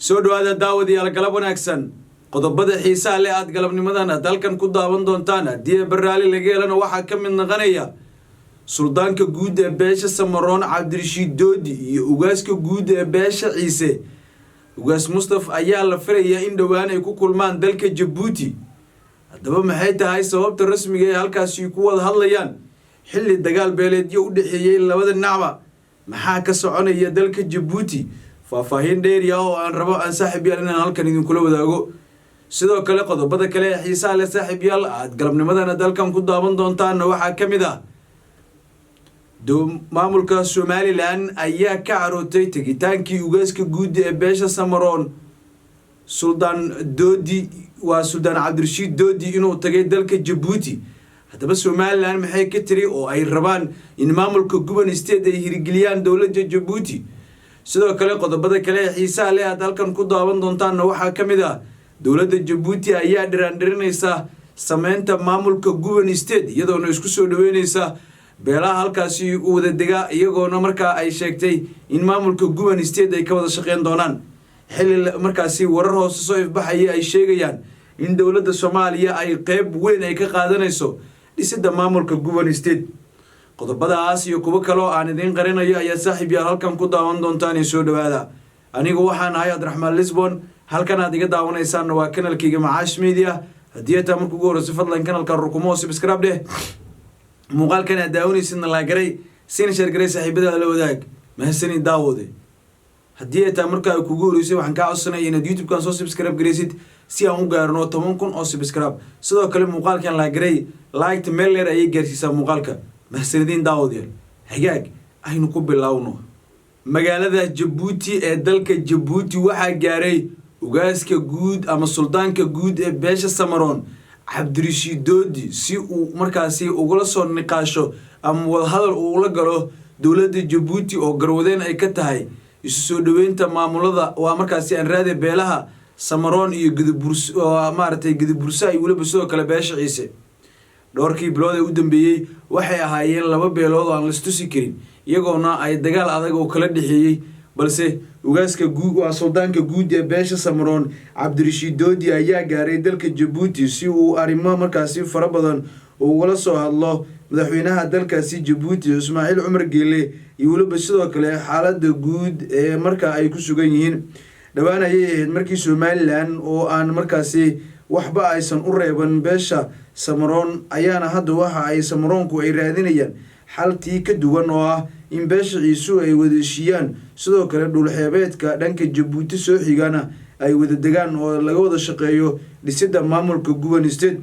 Soo dhowaada, daawadayaal, galab wanaagsan. Qodobada xiisaha leh aad galabnimadan dalkan ku daawan doontaan, haddii baraali laga helana, waxaa ka mid noqonaya suldaanka guud ee beesha Samaroon Cabdirashiid Doodi iyo ugaaska guud ee beesha Ciise, Ugaas Mustaf, ayaa la filayaa in dhowaan ay ku kulmaan dalka Jabuuti. Haddaba, maxay tahay sababta rasmiga ee halkaasi ku wada hadlayaan, xilli dagaal beeleedyo u dhexeeyey labada dhinacba? Maxaa ka soconaya dalka Jabuuti? Faahfaahin dheeri ah oo aan rabo aan, saaxiib yaal, inaan halkan idinkula wadaago. Sidoo kale, qodobada kale ee xiisaha leh, saaxiib yaal, aad galabnimadana dalkan ku daawan doontaanna waxaa ka mid ah maamulka Somaliland ayaa ka carootay tegitaankii ugaaska guud ee beesha Samaroon, Suldaan Doodi, waa Suldaan Cabdirashiid Doodi, inuu tagay dalka Jabuuti. Haddaba, Somaliland maxay ka tiri oo ay rabaan in maamulka Guban State ay hirgeliyaan dowladda Jabuuti? Sidoo kale, qodobada kale ee xiisaha leh aad halkan ku daawan doontaanna waxaa ka mid ah dowladda Jabuuti ayaa dhiraandhirinaysa sameynta maamulka Guban State, iyadoona isku soo dhaweyneysa beelaha halkaasi u wada degaa, iyagoona markaa ay sheegtay in maamulka Guban State ay ka wada shaqeyn doonaan, xilli markaasi warar hoose soo ifbaxaya ay sheegayaan in dowladda Soomaaliya ay qeyb weyn ay ka qaadanayso dhisidda maamulka Guban State. Qodobadaas iyo kuwo kale oo aan idiin qarinayo ayaa, saaxiib yaal, halkan ku daawan doontaan ee soo dhowaada. Anigu waxaan ahay Cabdiraxmaan Lisbon, halkan aad iga daawanaysaanna waa kanalkayga Macaash Media. Haddii ay taa marka ugu horeyso, fadlan kanalka rukumo oo subscribe dheh. Muuqaalkan aad daawanaysidna like garay, sina share garay, saaxiibadaada la wadaag. Mahasani, daawade. Haddii ay tahay markaa kugu horeysay, waxaan kaa codsanaya inaad YouTube-kan soo subscribe garaysid si aan u gaarno 10,000 oo subscribe. Sidoo kale, muuqaalkan like garay, like-ta meel dheer ayay gaarsiisaa muuqaalka. Mahasanidiin, daawadayaal. Hagaag, aynu ku bilowno. Magaalada Jabuuti ee dalka Jabuuti waxaa gaaray ugaaska guud ama suldaanka guud ee beesha Samaroon, Cabdirashiid Doodi, si uu markaasi ugula soo niqaasho ama wadahadal uu ula galo dowladda Jabuuti oo garwadeen ay ka tahay isu soo dhaweynta maamulada, waa markaasi anraade, beelaha Samaroon iyo Guduburs, maaragtay, Gudubursa iyo weliba sidoo kale beesha Ciise. Dhowrkii bilood ee u dambeeyey waxay ahaayeen laba beelood oo aan lastusi karin, iyagoona ay dagaal adag oo kala dhexeeyey. Balse ugaaska guud, waa suldaanka guud ee beesha Samaroon, Cabdirashiid Doodi, ayaa gaaray dalka Jabuuti si uu arrimo markaasi fara badan ugala soo hadlo madaxweynaha dalkaasi Jabuuti, Ismaaciil Cumar Geele, iyo weliba sidoo kale xaalada guud ee marka ay ku sugan yihiin. Dhowaan ayay ahayd markii Somaliland oo aan markaasi waxba aysan u reeban beesha Samaroon ayaana hadda waxa ay Samaroonku ay raadinayaan xaltii ka duwan oo ah in beesha Ciisu ay wada heshiiyaan, sidoo kale dhulxeebeedka dhanka Jabuuti soo xigana ay wada degaan oo laga wada shaqeeyo dhisidda maamulka Guban State.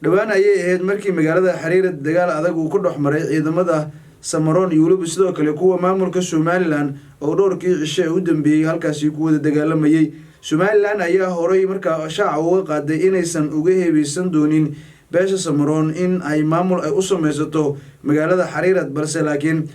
Dhowaan ayay ahayd markii magaalada Xariira dagaal adag uu ku dhex maray ciidamada Samaroon iyo weliba sidoo kale kuwa maamulka Somaliland oo dhowrkii cisho ee u dambeeyey halkaasi ku wada dagaalamayay. Somaliland ayaa horay markaa shaaca uga qaaday inaysan uga heebeysan doonin beesha Samaroon in ay maamul ay u sameysato magaalada Xariirad, balse laakiin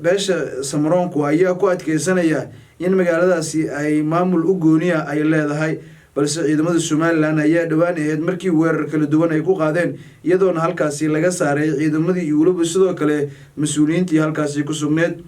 beesha Samaroonku ayaa ku adkeysanaya in magaaladaasi ay maamul u gooniya ay leedahay. Balse ciidamada Somaliland ayaa dhowaan ahayd markii weerar kala duwan ay ku qaadeen, iyadoona halkaasi laga saaray ciidamadii iyo weliba sidoo kale mas-uuliyiintii halkaasi ku sugneed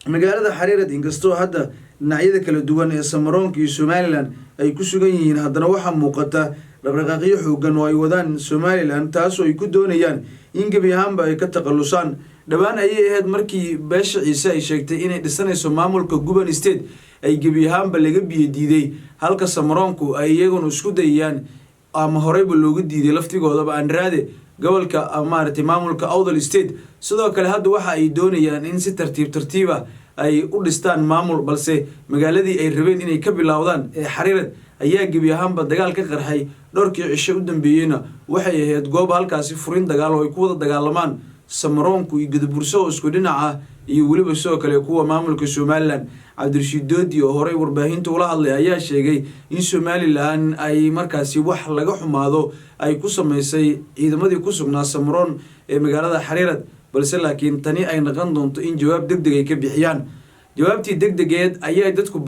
magaalada Xariirad. Inkastoo hadda dhinacyada kala duwan ee Samaroonka iyo Somaliland ay ku sugan yihiin, haddana waxaa muuqata dhaqdhaqaaqyo xoogan oo ay wadaan Somaliland, taasoo ay ku doonayaan in gebi ahaanba ay ka takhalusaan. Dhowaan ayay ahayd markii beesha Ciise ay sheegtay inay dhisanayso maamulka Guban State, ay gebi ahaanba laga biyo diiday, halka Samaroonku ay iyaguna isku dayayaan ama horeyba looga diiday laftigoodaba, anraade, gobolka, maaragtay, maamulka Awdal State. Sidoo kale, hadda waxa ay doonayaan in si tartiib tartiiba ay u dhistaan maamul, balse magaaladii ay rabeen inay ka bilowdaan ee Xariirad ayaa gebi ahaanba dagaal ka qarxay. Dhowrkii cisho u dambeeyeyna waxay ahayd goob halkaasi furin dagaal oo ay ku wada dagaalamaan Samaroonku iyo Gadaburso oo isku dhinac ah iyo weliba sidoo kale kuwa maamulka Somaliland. Cabdirashiid Doodi oo horey warbaahinta ula hadlay ayaa sheegay in Somaliland ay markaasi wax laga xumaado ay ku sameysay ciidamadii ku sugnaa Samaroon ee magaalada Xariirad, balse laakiin tani ay noqon doonto in jawaab deg deg ay ka bixiyaan. Jawaabtii deg degeed ayaa dadku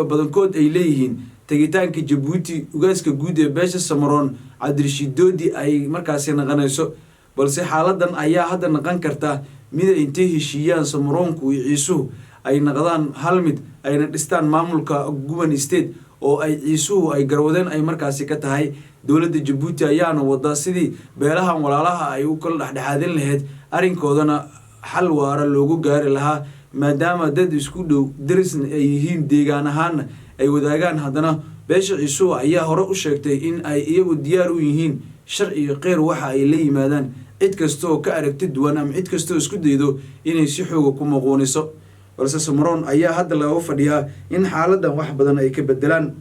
badankood ay leeyihiin tegitaanka Jabuuti ugaaska guud ee beesha Samaroon, Cabdirashiid Doodi, ay markaasi naqanayso. Balse xaaladan ayaa hadda naqan karta mid ay intay heshiiyaan Samaroonku iyo Ciisuhu. ay naqdaan hal mid, ayna dhistaan maamulka Guban State oo ay Ciisuhu ay garwadeen ay markaasi ka tahay. Dowladda Jabuuti ayaana wada sidii beelahan walaalaha ay u kala dhexdhexaadin lahayd, arrinkoodana xal waara loogu gaari lahaa, maadaama dad isku dhow, darisna ay yihiin, deegaan ahaanna ay wadaagaan. Haddana beesha Ciisuhu ayaa hore u sheegtay in ay iyagu diyaar u yihiin shar iyo kheyr waxa ay la yimaadaan cid kasta oo ka aragti duwan ama cid kasta oo isku daydo inay si xooga ku muquuniso. Balse Samaroon ayaa hadda looga fadhiyaa in xaaladan wax badan ay ka bedelaan.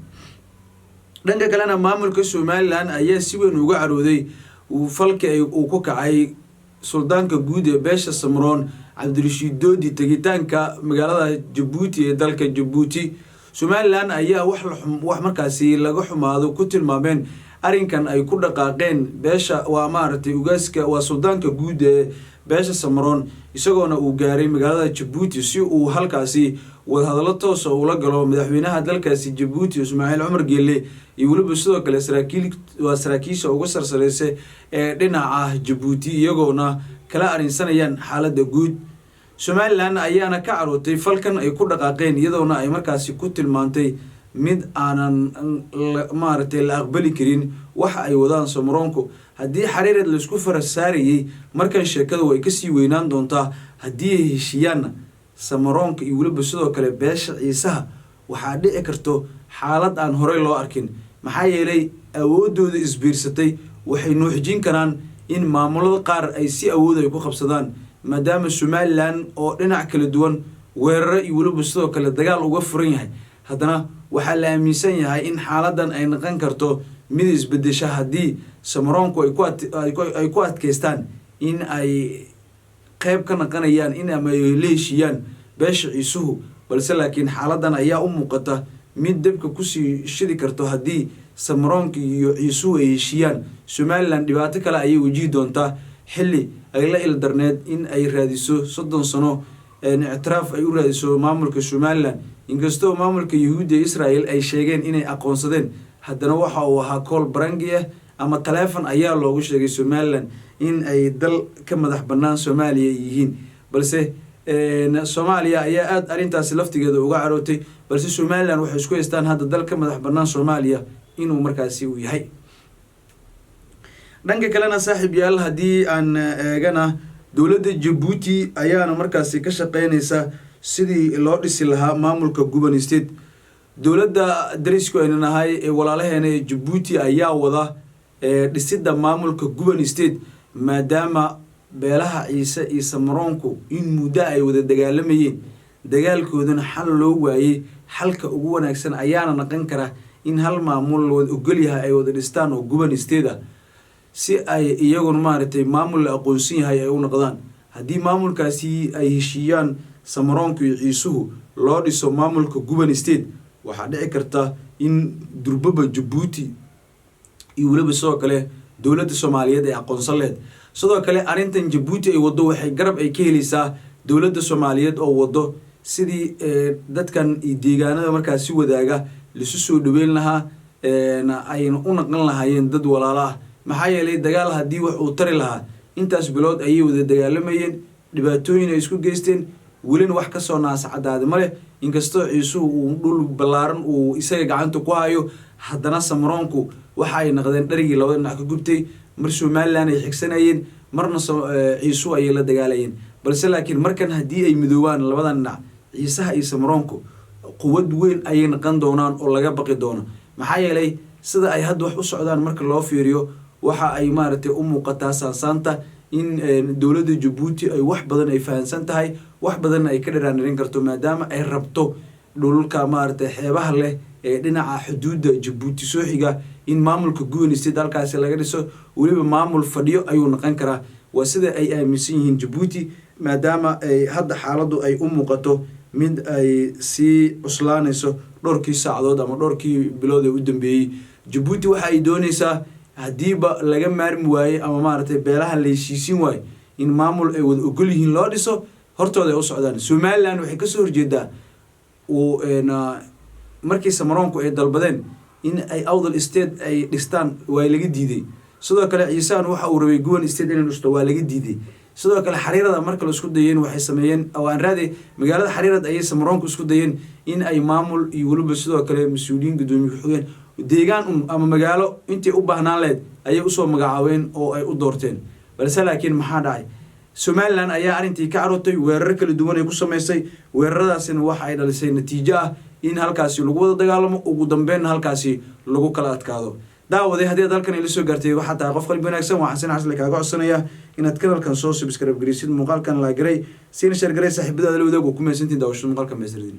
Dhanka kalena, maamulka Somaliland ayaa si weyn uga carooday falkii uu ku kacay suldaanka guud ee beesha Samaroon, Cabdirashiid Doodi, tegitaanka magaalada Jabuuti ee dalka Jabuuti. Somaliland ayaa wax markaasi laga xumaado ku tilmaameen arrinkan ay ku dhaqaaqeen beesha, waa maaragtay ugaaska, waa suldaanka guud ee beesha Samaroon, isagoona uu gaaray magaalada Jabuuti si uu halkaasi wadahadallo toosa ula galo madaxweynaha dalkaasi Jabuuti, Ismaaciil Cumar Geelle, iyo weliba sidoo kale saraakiil, waa saraakiisha uga sarsareysa ee dhinaca Jabuuti, iyagoona kala arrinsanayaan xaaladda guud. Somaliland ayaana ka carootay falkan ay ku dhaqaaqeen, iyadoona ay markaasi ku tilmaantay mid aanan maaragtay la aqbali karin waxa ay wadaan Samaroonku. Haddii xariireed laisku fara saarayay, markan sheekadu way kasii weynaan doontaa. Haddii ay heshiiyaanna Samaroonka iyo weliba sidoo kale beesha Ciisaha, waxaa dhici karto xaalad aan horey loo arkin, maxaa yeelay awoodooda isbiirsatay waxay nuuxjin karaan in maamulada qaar ay si awood ay ku qabsadaan, maadaama Somaliland oo dhinac kala duwan weeraro iyo weliba sidoo kale dagaal uga furan yahay. Haddana waxaa la aaminsan yahay in xaaladan ay noqon karto mid isbedesha haddii Samaroonku ay ku adkeystaan in ay qeyb ka naqanayaan in ama ay la heshiiyaan beesha Ciisuhu. Balse laakiin xaaladan ayaa u muuqata mid dabka kusii shidi karto. Haddii Samaroonka iyo Ciisuhu ay heshiiyaan, Somaliland dhibaato kale ayay wajihi doontaa, xilli ay la ildarneed in ay raadiso 30 sano ictiraaf ay u raadiso maamulka Somaliland. Inkastoo maamulka Yahuudda Israel ay sheegeen inay aqoonsadeen, haddana waxa uu ahaa kool barangi ah ama taleefon ayaa loogu sheegay Somaliland in ay dal ka madax bannaan Soomaaliya yihiin. Balse Soomaaliya ayaa aada arrintaasi laftigeeda uga carootay. Balse Somaliland waxay isku haystaan hadda dal ka madax bannaan Soomaaliya inuu markaasi uu yahay. Dhanka kalena, saaxiib yaal, haddii aan eegana, dowladda Jabuuti ayaana markaasi ka shaqeyneysa sidii loo dhisi lahaa maamulka Guban State. Dowladda darisku aynu nahay ee walaalaheena ee Jabuuti ayaa wada dhisidda maamulka Guban State, maadaama beelaha Ciise iyo Samaroonku in muddo ay wada dagaalamayeen, dagaalkoodana xal loo waayey. Xalka ugu wanaagsan ayaana naqon kara in hal maamul la wada ogolyahay ay wada dhistaan oo Guban State ah, si ay iyaguna maaragtay maamul la aqoonsan yahay ay u noqdaan. Haddii maamulkaasi ay heshiiyaan Samaroonku iyo Ciisuhu, loo dhiso maamulka Guban State, waxaa dhici karta in durbaba Jabuuti iyo weliba sidoo kale dowladda Soomaaliyeed ay aqoonsan lehed. Sidoo kale arrintan Jabuuti ay waddo waxay garab ay ka heleysaa dowladda Soomaaliyeed oo waddo sidii dadkan iyo deegaanada markaas si wadaaga laisu soo dhaweyn lahaa, ayna u naqan lahaayeen dad walaalo ah. Maxaa yeelay dagaal haddii wax uu tari lahaa, intaas bilood ayay wada dagaalamayeen, dhibaatooyin ay isku geysteen, welina wax kasoo naasa caddaada ma leh. Inkastoo Ciisuhu uu dhul ballaaran uu isaga gacanta ku hayo, haddana Samaroonku waxa ay naqdeen dharigii labada dhinac ka gubtay. Mar Somaliland ay xigsanayeen, marna Ciisuhu ayay la dagaalayeen. Balse laakiin markan haddii ay midoobaan labadan dhinac, Ciisaha iyo Samaroonku, quwad weyn ayay naqan doonaan oo laga baqi doono. Maxaa yeelay sida ay hadda wax u socdaan marka loo fiiriyo, waxa ay maaragtay u muuqataa saansaanta in dowladda Jabuuti ay wax badan ay fahansan tahay, wax badanna ay ka dhiraandhirin karto, maadaama ay rabto dhulka maaragtay xeebaha leh ee dhinaca xuduudda Jabuuti soo xiga in maamulka Guban State halkaasi laga dhiso. Weliba maamul fadhiyo ayuu noqon karaa, waa sida ay aaminsan yihiin Jabuuti, maadaama ay hadda xaaladdu ay u muuqato mid ay sii cuslaanayso dhowrkii saacadood ama dhowrkii bilood ee u dambeeyey. Jabuuti waxa ay dooneysaa, haddiiba laga maarmi waaye ama maaragtay beelaha la heshiisiin waayo, in maamul ay wada ogol yihiin loo dhiso, hortooda ay u socdaan. Somaliland waxay kasoo horjeedaa uu markii Samaroonku ay dalbadeen in ay Awdal State ay dhistaan, waa laga diiday. Sidoo kale Ciisaan waxa uu rabay Guban State inay dhisto, waa laga diiday. Sidoo kale Xariirada marka la isku dayeen, waxay sameeyeen oo aan raadi magaalada Xariirad ayay Samaroonku isku dayeen in ay maamul iyo weliba sidoo kale mas-uuliyiin, guddoomiye ku-xigeen deegaan un ama magaalo intay u baahnaan lehed ayay usoo magacaabeen oo ay u doorteen. Balse laakiin maxaa dhacay? Somaliland ayaa arrintii ka carootay, weerar kala duwan ay ku samaysay. Weeraradaasina waxa ay dhalisay natiijo ah in halkaasi lagu wada dagaalamo, ugu dambeynna halkaasi lagu kala adkaado. Daawaday, haddii aad halkan ila soo gaartay, waxaa tahay qof qalbi wanaagsan. Waxaan si naxariis leh kaaga codsanaya inaad kanalkan soo subscribe garaysid, muuqaalkan like garay, siina share garay, saaxiibadaada la wadaag. Oo ku mahadsantiin daawashada muuqaalka. Meesardin.